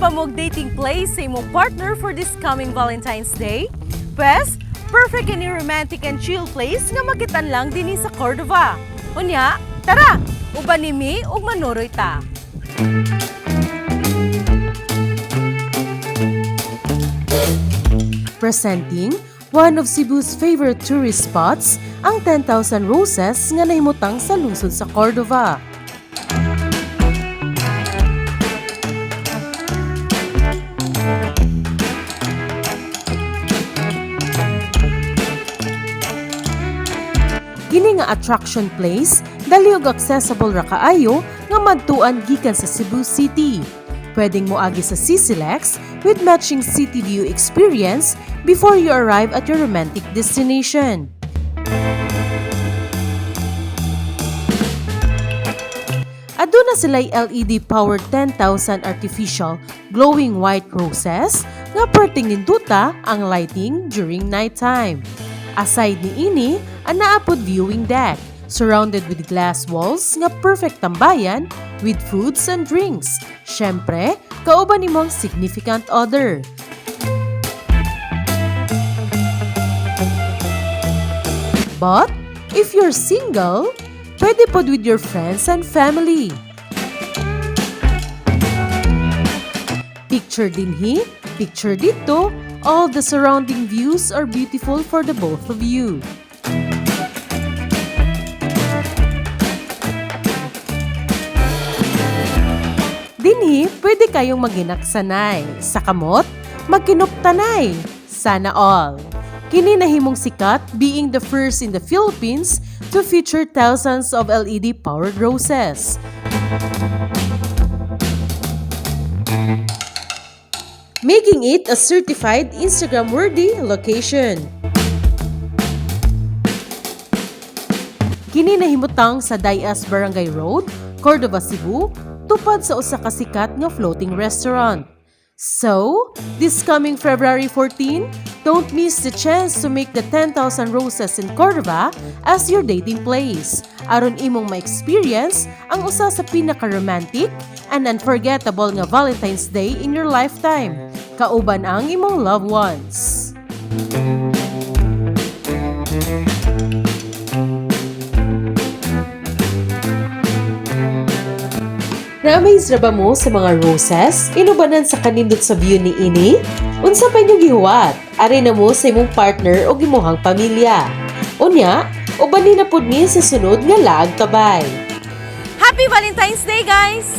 pa mo'g dating place sa imong partner for this coming Valentine's Day? Pwes, perfect kini romantic and chill place nga makitan lang dinhi sa Cordova. Unya, tara, uban mi ug manuroy ta. Presenting one of Cebu's favorite tourist spots, ang 10,000 Roses nga nahimutang sa lungsod sa Cordova. Kini nga attraction place dali og accessible ra kaayo nga madtuan gikan sa Cebu City. Pwedeng moagi sa CCLEX with matching city view experience before you arrive at your romantic destination. Aduna sila'y LED-powered 10,000 artificial glowing white roses nga perting ninduta ang lighting during nighttime. Aside niini, anaa pod viewing deck surrounded with glass walls nga perfect tambayan with foods and drinks. Syempre, kauban nimo ang significant other. But if you're single, pwede pod with your friends and family. Picture dinhi, picture didto, all the surrounding views are beautiful for the both of you. Dinhi, pwede kayong maginaksanay. Sa kamot, magkinuptanay. Sana all. Kini nahimong sikat being the first in the Philippines to feature thousands of LED-powered roses. Making it a certified Instagram-worthy location. Kini nahimutang sa Dayas Barangay Road, Cordova, Cebu, tupad sa usa ka sikat nga floating restaurant. So, this coming February 14, don't miss the chance to make the 10,000 Roses in Cordova as your dating place. Aron imong ma-experience ang usa sa pinaka-romantic and unforgettable nga Valentine's Day in your lifetime. Kauban ang imong loved ones. Na-amaze ra ba mo sa mga roses? Inubanan sa kanindot sa view niini? Unsa pa inyong gihuwat? Ari na mo sa imong partner o imuhang pamilya. Unya, ubani na pud mi sa sunod nga Laag Tabay. Happy Valentine's Day, guys!